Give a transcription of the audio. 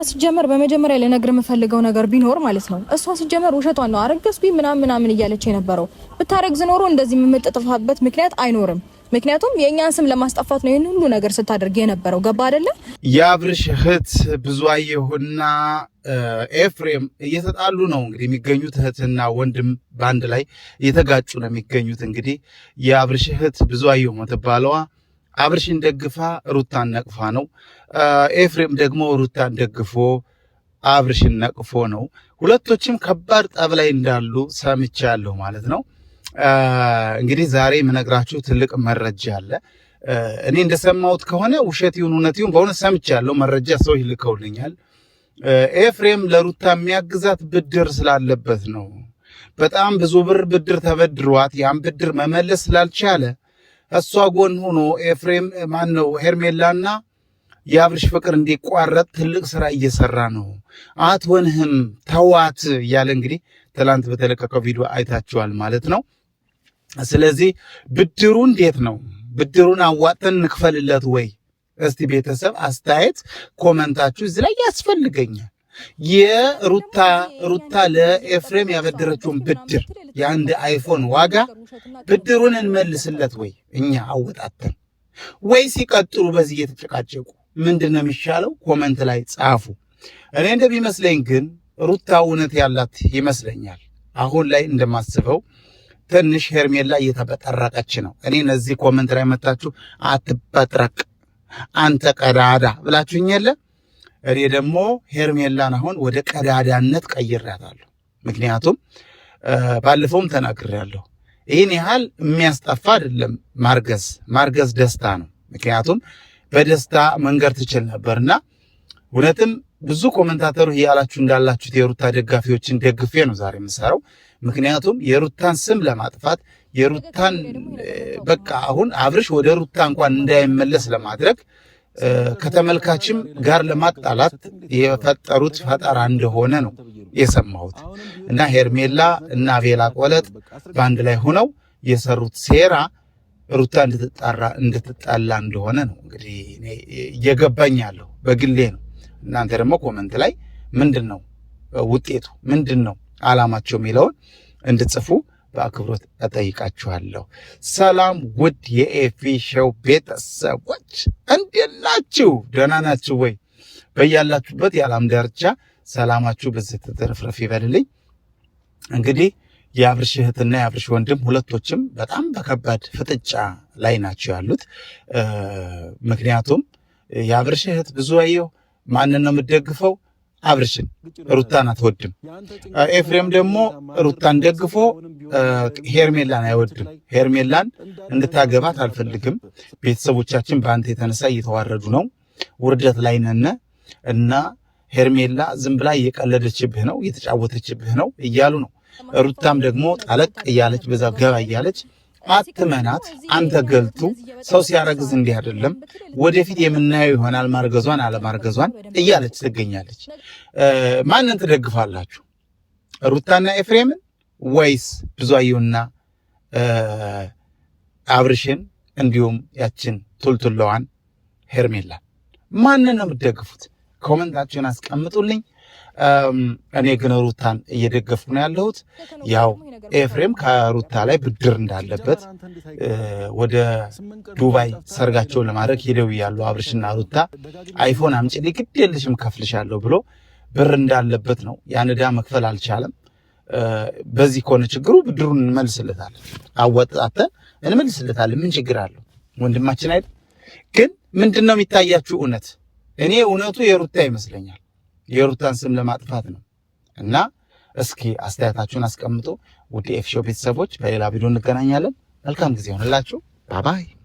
ሲጀመር በመጀመሪያ ልነግር የምፈልገው ነገር ቢኖር ማለት ነው፣ እሷ ሲጀመር ውሸቷን ነው። አረገዝኩኝ ምናምን ምናምን እያለች የነበረው ብታረግዝ ኖሮ እንደዚህ የምትጠፋበት ምክንያት አይኖርም። ምክንያቱም የእኛን ስም ለማስጠፋት ነው ይህን ሁሉ ነገር ስታደርግ የነበረው። ገባ አይደለ? የአብርሽ እህት ብዙአየሁና ኤፍሬም እየተጣሉ ነው እንግዲህ የሚገኙት። እህትና ወንድም በአንድ ላይ እየተጋጩ ነው የሚገኙት። እንግዲህ የአብርሽ እህት ብዙአየሁ የምትባለዋ አብርሽን ደግፋ ሩታን ነቅፋ ነው። ኤፍሬም ደግሞ ሩታን ደግፎ አብርሽን ነቅፎ ነው። ሁለቶችም ከባድ ጠብ ላይ እንዳሉ ሰምቻለሁ ማለት ነው። እንግዲህ ዛሬ የምነግራችሁ ትልቅ መረጃ አለ። እኔ እንደሰማሁት ከሆነ ውሸት ይሁን እውነት ይሁን በእውነት ሰምቻለሁ። መረጃ ሰው ይልከውልኛል። ኤፍሬም ለሩታ የሚያግዛት ብድር ስላለበት ነው። በጣም ብዙ ብር ብድር ተበድሯት ያን ብድር መመለስ ስላልቻለ እሷ ጎን ሆኖ ኤፍሬም ማን ነው ሄርሜላና የአብርሽ ፍቅር እንዲቋረጥ ትልቅ ስራ እየሰራ ነው። አትሆንህም፣ ተዋት እያለ እንግዲህ ትላንት በተለቀቀው ቪዲዮ አይታችኋል ማለት ነው። ስለዚህ ብድሩ እንዴት ነው? ብድሩን አዋጥተን እንክፈልለት ወይ? እስቲ ቤተሰብ አስተያየት comment ኣችሁ እዚህ ላይ ያስፈልገኛል። የሩታ ሩታ ለኤፍሬም ያበደረችውን ብድር የአንድ አይፎን ዋጋ ብድሩን እንመልስለት ወይ እኛ አወጣተን ወይ ሲቀጥሉ በዚህ እየተጨቃጨቁ ምንድን ነው የሚሻለው? comment ላይ ጻፉ። እኔ እንደሚመስለኝ ግን ሩታ እውነት ያላት ይመስለኛል። አሁን ላይ እንደማስበው ትንሽ ሄርሜላ እየተበጠረቀች ነው። እኔ እነዚህ comment ላይ መታችሁ አትበጥረቅ አንተ ቀዳዳ ብላችሁኝ የለ እኔ ደግሞ ሄርሜላን አሁን ወደ ቀዳዳነት ቀይሬያታለሁ። ምክንያቱም ባለፈውም ተናግሬያለሁ። ይህን ያህል የሚያስጠፋ አይደለም ማርገዝ። ማርገዝ ደስታ ነው። ምክንያቱም በደስታ መንገር ትችል ነበርና እውነትም ብዙ commentator ኡ እያላችሁ እንዳላችሁት የሩታ ደጋፊዎችን ደግፌ ነው ዛሬ የምሰራው። ምክንያቱም የሩታን ስም ለማጥፋት የሩታን በቃ አሁን አብርሽ ወደ ሩታ እንኳን እንዳይመለስ ለማድረግ ከተመልካችም ጋር ለማጣላት የፈጠሩት ፈጠራ እንደሆነ ነው የሰማሁት። እና ሄርሜላ እና ቤላ ቆለጥ በአንድ ላይ ሆነው የሰሩት ሴራ ሩታ እንድትጣራ እንድትጣላ እንደሆነ ነው እንግዲህ እየገባኝ ያለሁ በግሌ ነው። እናንተ ደግሞ comment ላይ ምንድን ነው ውጤቱ፣ ምንድን ነው አላማቸው የሚለውን እንድጽፉ በአክብሮት እጠይቃችኋለሁ። ሰላም ውድ የኤፊ ሾው ቤተሰቦች እንዴት ናችሁ? ደህና ናችሁ ወይ? በያላችሁበት የዓለም ዳርቻ ሰላማችሁ ብዝት ትርፍርፍ ይበልልኝ። እንግዲህ የአብርሽ እህትና የአብርሽ ወንድም ሁለቶችም በጣም በከባድ ፍጥጫ ላይ ናቸው ያሉት። ምክንያቱም የአብርሽ እህት ብዙአየሁ ማንን ነው የምትደግፈው? አብርሽን። ሩታን አትወድም። ኤፍሬም ደግሞ ሩታን ደግፎ ሄርሜላን አይወድም። ሄርሜላን እንድታገባት አልፈልግም። ቤተሰቦቻችን በአንተ የተነሳ እየተዋረዱ ነው፣ ውርደት ላይ ነን እና ሄርሜላ ዝም ብላ እየቀለደችብህ ነው፣ እየተጫወተችብህ ነው እያሉ ነው። ሩታም ደግሞ ጠለቅ እያለች በዛ ገባ እያለች አትመናት፣ አንተ ገልቱ ሰው ሲያረግዝ እንዲህ አይደለም፣ ወደፊት የምናየው ይሆናል ማርገዟን አለማርገዟን እያለች ትገኛለች። ማንን ትደግፋላችሁ? ሩታና ኤፍሬምን ወይስ ብዙአየሁና አብርሽን እንዲሁም ያችን ቱልቱለዋን ሄርሜላን? ማንን ነው የምትደግፉት? comment ኣችሁን አስቀምጡልኝ። እኔ ግን ሩታን እየደገፍኩ ነው ያለሁት። ያው ኤፍሬም ከሩታ ላይ ብድር እንዳለበት ወደ ዱባይ ሰርጋቸውን ለማድረግ ሄደው ያሉ አብርሽና ሩታ አይፎን አምጪልኝ ግድ የለሽም ከፍልሻለሁ ብሎ ብር እንዳለበት ነው። ያን ዕዳ መክፈል አልቻለም። በዚህ ከሆነ ችግሩ ብድሩን እንመልስለታለን፣ አወጣተን እንመልስለታለን። ምን ችግር አለው? ወንድማችን አይደል? ግን ምንድን ነው የሚታያችሁ እውነት? እኔ እውነቱ የሩታ ይመስለኛል። የሩታን ስም ለማጥፋት ነው። እና እስኪ አስተያየታችሁን አስቀምጡ። ውድ ኤፍሾ ቤተሰቦች በሌላ ቪዲዮ እንገናኛለን። መልካም ጊዜ ይሆንላችሁ። bye bye።